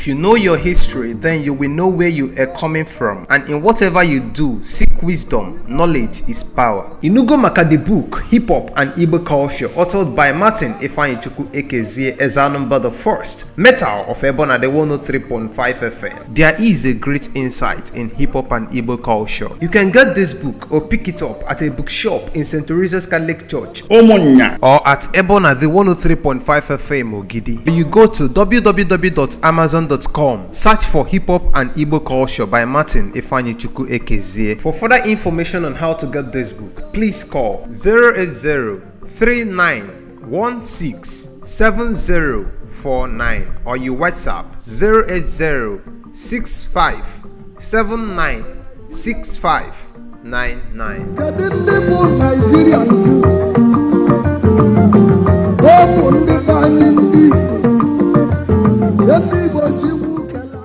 If you know your history, then you will know where you are coming from. And in whatever you do, seek wisdom. Knowledge is power. Inugo maka the book, Hip Hop and Igbo Culture, authored by Martin Ifeanyichukwu Ekezie Ezanumba the First, Metal of Ebona the 103.5 FM. There is a great insight in hip hop and Igbo culture. You can get this book or pick it up at a bookshop in St. Teresa's Catholic Church Ụmụnnya. Or at Ebona the 103.5 FM Ogidi. You go to www.amazon.com, search for Hip Hop and Igbo Culture by Martin Ifeanyichukwu Ekezie. For further information on how to get this book, please call 080 3916 7049 or you WhatsApp 080 65 79 6599. Kedu ndị bụ Naijiria nju? Ọ bụ ndị be anyị, ndị Igbo, ndị Igbo Chikwu kele.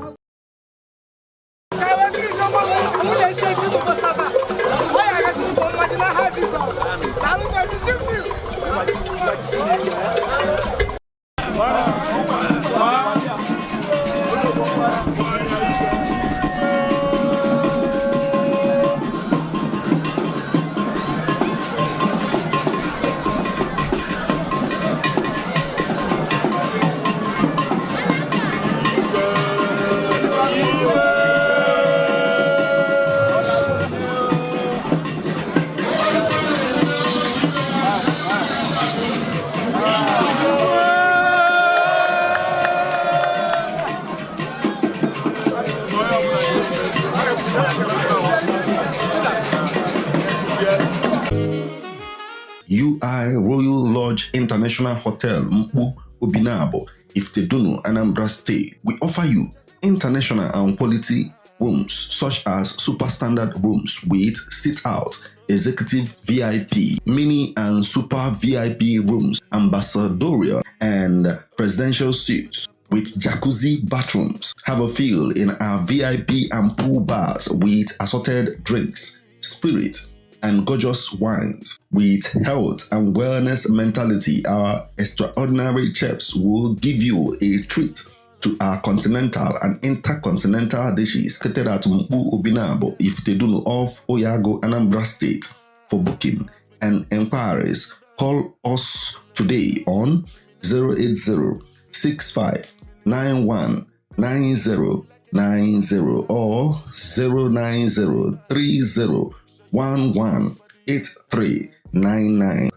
UI Royal Lodge International Hotel, Mkpu, Obinabo, Ifitedunu, Anambra State. We offer you international and quality rooms such as super standard rooms with sit out, executive VIP, mini and super VIP rooms, ambassadorial and presidential suites with jacuzzi bathrooms. Have a feel in our VIP and pool bars with assorted drinks, spirit, and gorgeous wines. With health and wellness mentality, our extraordinary chefs will give you a treat to our continental and intercontinental dishes catered at Mkpu Obinabo, Ifitedunu off Oyago, Anambra State. For booking and enquiries, call us today on 080 65 91 90 90 or 090 30 11 8399.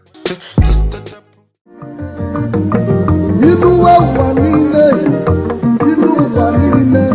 Iluwe ụwa niile, ilu ụwa niile,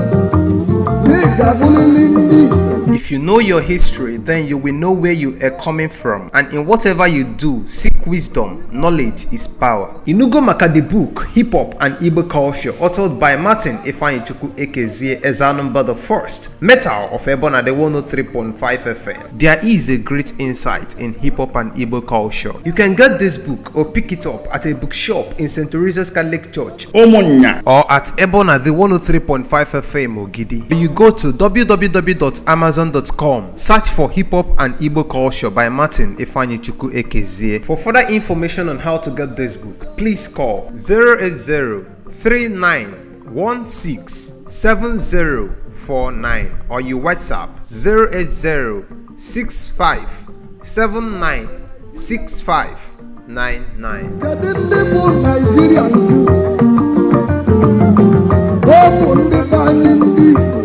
na ị ga-abụrịrị ndị Igbo. If you know your history, then you will know where you are coming from. And in whatever you do, seek wisdom. Knowledge is power. Inugo maka the book, Hip Hop and Igbo Culture, authored by Martin Ifeanyichukwu Ekezie Ezanumba the First, Metal of Ebona the 103.5 FM. There is a great insight in hip hop and Igbo culture. You can get this book or pick it up at a bookshop in St. Teresa's Catholic Church Ụmụnnya. Or at Ebona the 103.5 FM Ogidi. You go to www.amazon.com, search for Hip Hop and Igbo Culture by Martin Ifeanyichukwu Ekezie. For further information on how to get this book, please call 080 3916 7049 or you WhatsApp 080 65 79 6599. Kedu ndị bụ Naijiria nju? Ọ bụ ndị be anyị, ndị Igbo,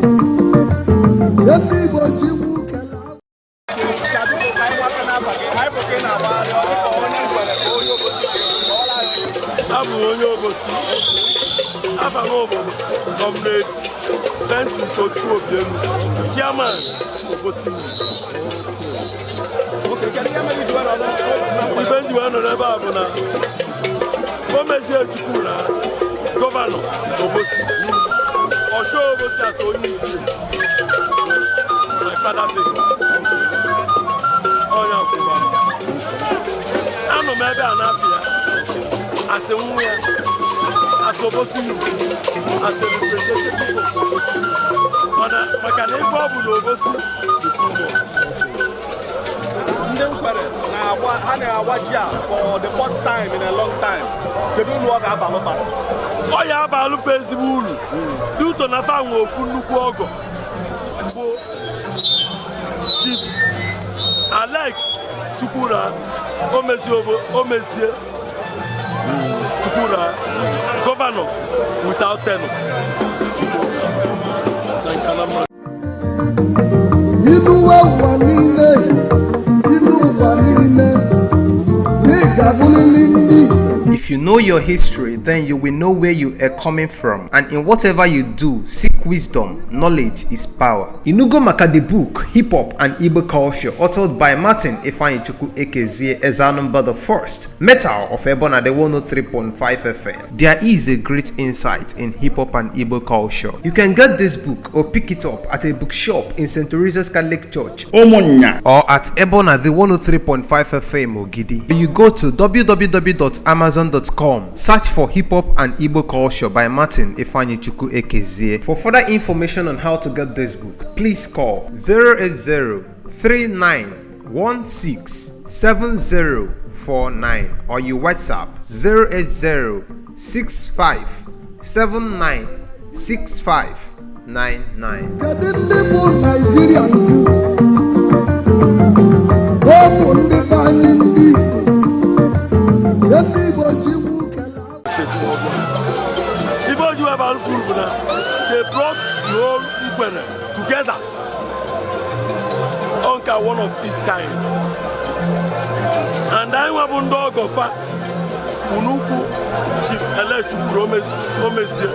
ndị Igbo Chikwu kele. Anyị Abụ m onye Obosi. Afa m bụ Comrade Benson Tochukwu Obienu, Chairman Obosi. Ife nji wee nọ n'ebe a bụ na o mezie Chukwu na governor Obosi, Ọshọ Obosi atọ, onye ichie, my father figure, onye akwụkwọ. Anọ m ebe a n'afọ ya, asị nwa ya, asị Obosi youth, asị representative of Obosi, mana maka na ife ọ bụ na Obosi dị too much. Ndị Nkwere na-agba, a na-agba ji a for the first time in a long time. Kedu uru ọ ga-abalụ fa? Ọ ya aba alụfe ezigbo uru dị ụtọ na fa nwe ofu nnukwu ọgọ bụ Chief Alex Chukwura Omezie, Omezie Chukwura, governor without tenure na nke Anambra. Iluwe ụwa niile, ilu ụwa niile, na ị ga-abụrịrị ndị Igbo. If you know your history, then you will know where you are coming from. And in whatever you do, seek wisdom. Knowledge is power. Inugo maka the book, Hip Hop and Igbo Culture, authored by Martin Ifeanyichukwu Ekezie Ezanumba the First, Metal of Ebona the 103.5 FM. There is a great insight in hip hop and Igbo culture. You can get this book or pick it up at a bookshop in St. Teresa's Catholic Church Ụmụnnya. Or at Ebona the 103.5 FM Ogidi. You go to www.amazon.com, search for Hip Hop and Igbo Culture by Martin Ifeanyichukwu Ekezie. For further information on how to get this book, please call 080 3916 7049 or you WhatsApp 080 65 79 6599. Kedu ndị bụ Naijiria nju? Ọ bụ ndị be anyị ndị Igbo. Ndị Igbo Chukwu kele. Steeti ma ọ bụ ife oji wee bara uru bụ na they brought the whole Nkwere together onka one of its kind, and anyị nwa bụ ndị ọgọfa unukwu Chief Elechukwuru Omezie,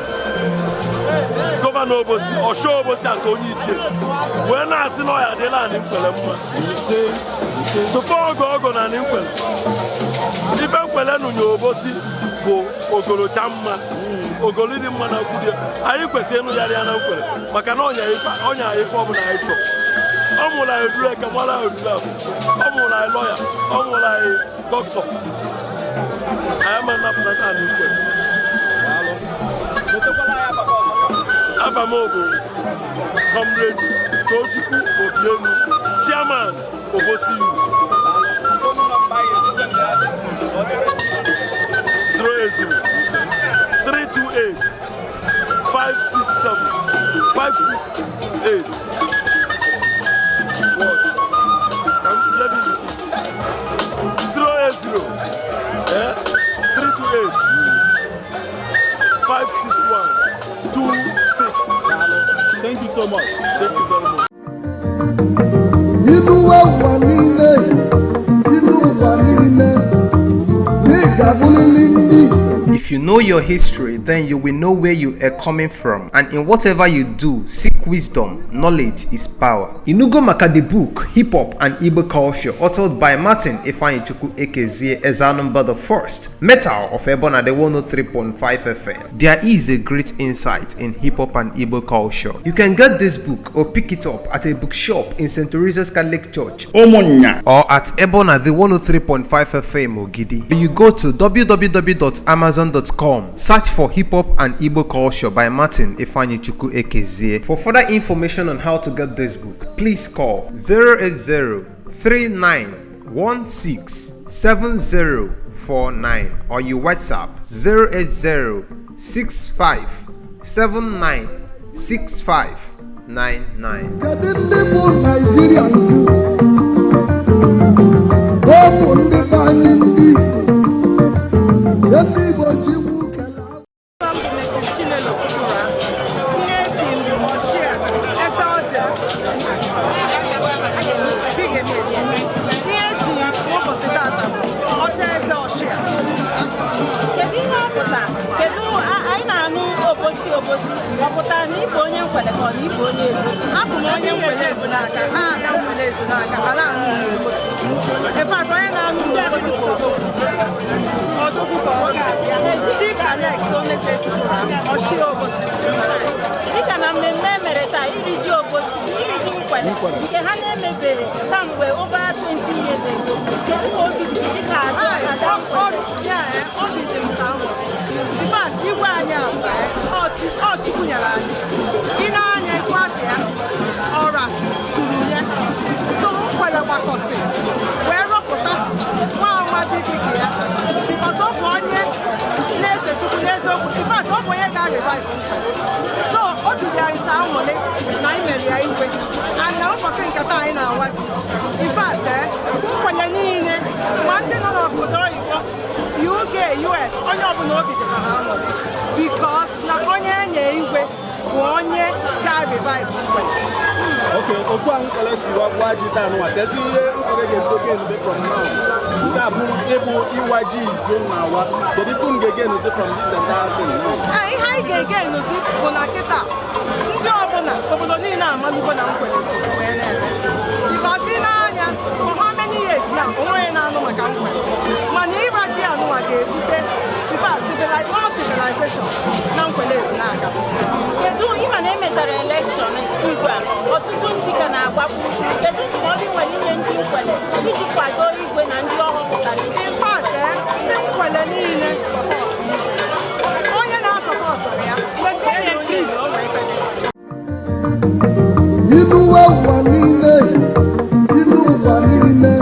governor Obosi, Ọshọ Obosi, asa onye ichie wee na-asị na ọya adịla anị Nkwele mma sofe ọgọ ọgọ na anị Nkwele. Ife Nkwele nụnye Obosi bụ ogolocha mma, ogolo dị mma na kwudie. Anyị kwesịrị ịnụgharị ya na Nkwele maka na ọnya ife ọbụla anyị chọrọ. Ọ mụrụ anyị oduru eke, mụrụ anyị oduru afọ, ọ mụrụ anyị lawyer, ọ mụrụ anyị dọkịta. Anyị ama nnapụtata anyị Nkwele. Afa m bụ Comrade Tochukwu Obienu, Chairman Obosi Youth. 080 328 567 568. What? Let me repeat. 080 328 561 26. Thank you so much. Thank you very much. Iluwe ụwa niile, ilu ụwa niile, na ị ga-abụrịrị ndị Igbo. If you know your history, then you will know where you are coming from. And in whatever you do, seek wisdom. Knowledge is power. Inugo maka the book, Hip Hop and Igbo Culture, authored by Martin Ifeanyichukwu Ekezie Ezanumba the First, Metal of Ebona the 103.5 FM. There is a great insight in hip hop and Igbo culture. You can get this book or pick it up at a bookshop in St. Teresa's Catholic Church Ụmụnnya. Or at Ebona the 103.5 FM Ogidi. You go to www.amazon.com, search for Hip Hop and Igbo Culture by Martin Ifeanyichukwu Ekezie. For further information on how to get this book, please call 080 3916 7049 or you WhatsApp 080 65 79 6599. Kedu ndị bụ Naijiria nju? Ọ bụ ndị be anyị ndị Igbo. Ndị Igbo Chukwu kele. Mrs. Chinelo Kutura, ihe eji ndụ ọchịa ese ọja ihe eji n'ụbọchị tata bụ ọcha eze ọchịa. Kedu ihe ọ pụtara? Kedu anyị na-anụ Obosi, Obosi, ọ pụtara na ịbụ onye Nkwele ka ọ na ịbụ onye Obosi? Abụ m onye Nkwele Ezunaka, ha aga Nkwele Ezunaka, ha na-anụ Obosi. In fact, onye na-anụ Obosi bụ odogwu, odogwu ka ọ ga-abịa, Chief Alex Omezie Chukwura, ọchịa Obosi. Dịka na mmemme e mere taa, iri ji Obosi, iri ji Nkwele nke ha na-emebere kamgbe over 20 years ago, kedu ka obi dị gị dịka ada ada Nkwele? Ya, obi dị m ka ahụ. In fact, igwe anyị a bụ ọ Chukwu nyere anyị. Ị na-anya ifu aka ya, ọra tụrụ ya. So Nkwele gbakọsị wee rọpụta nwa amadi dị ka ya. Because ọ bụ onye na-efe Chukwu n'eziokwu. In fact, ọ bụ ya igwe, and na ụbọchị nke taa anyị na-awa ji. In fact, Nkwelle niile, ma ndị nọ n'obodo oyibo, UK, US, onye ọbụla, obi dị ha ha aṅụrị because na onye enye igwe bụ onye ga-revive Nkwelle. Okay, otu a Nkwelle si wa ji taa nụwa, kezi ihe Nkwelle ga-ebido gain from now? Nke a bụ ịbụ ịwa ji izu na awa. Kedu ife unu ga-egain from this entire thing now? Ee, ihe anyị ga-ege enuzi bụ na kịta ndị ọbụla, obodo niile amalugo na Nkwelle so wee na-eme, because ị na-anya, for how many years now, onwe na-anụ maka Nkwelle, mana ịra ji anụwa ga-ebute, in fact, more civilization na Nkwelle ezi na-aga. Kedu, ịma na emechara election igwe a, ọtụtụ ndị ka na-agbapụ. Kedu ndụmọdụ ị nwere inye ndị Nkwelle iji kwado igwe na ndị ọ họpụtara? In fact, ndị Nkwelle niile support igwe. Onye na-asupportụrụ ya mezie ya increase, o nwee ife dị. Iluwe ụwa niile, ilu ụwa niile,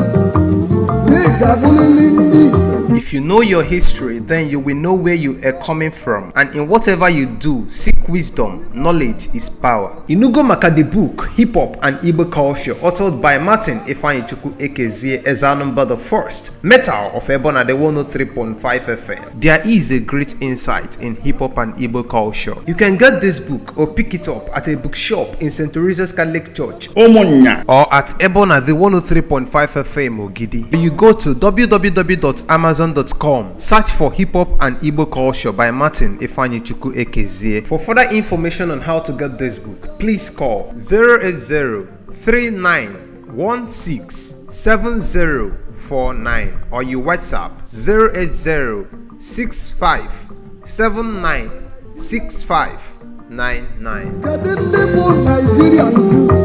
na ị ga-abụrịrị ndị Igbo. If you know your history, then you will know where you are coming from. And in whatever you do, seek wisdom. Knowledge is power. Inugo maka the book, Hip Hop and Igbo Culture, authored by Martin Ifeanyichukwu Ekezie Ezanumba the First, Metal of Ebona the 103.5 FM. There is a great insight in hip hop and Igbo culture. You can get this book or pick it up at a bookshop in St. Teresa's Catholic Church Ụmụnnya. Or at Ebona the 103.5 FM Ogidi. You go to www.amazon.com, search for Hip Hop and Igbo Culture by Martin Ifeanyichukwu Ekezie. For further information on how to get this book, please call 080 3916 7049 or you WhatsApp 080 65 79 65 99. Kedu ndị bụ Naijiria nju?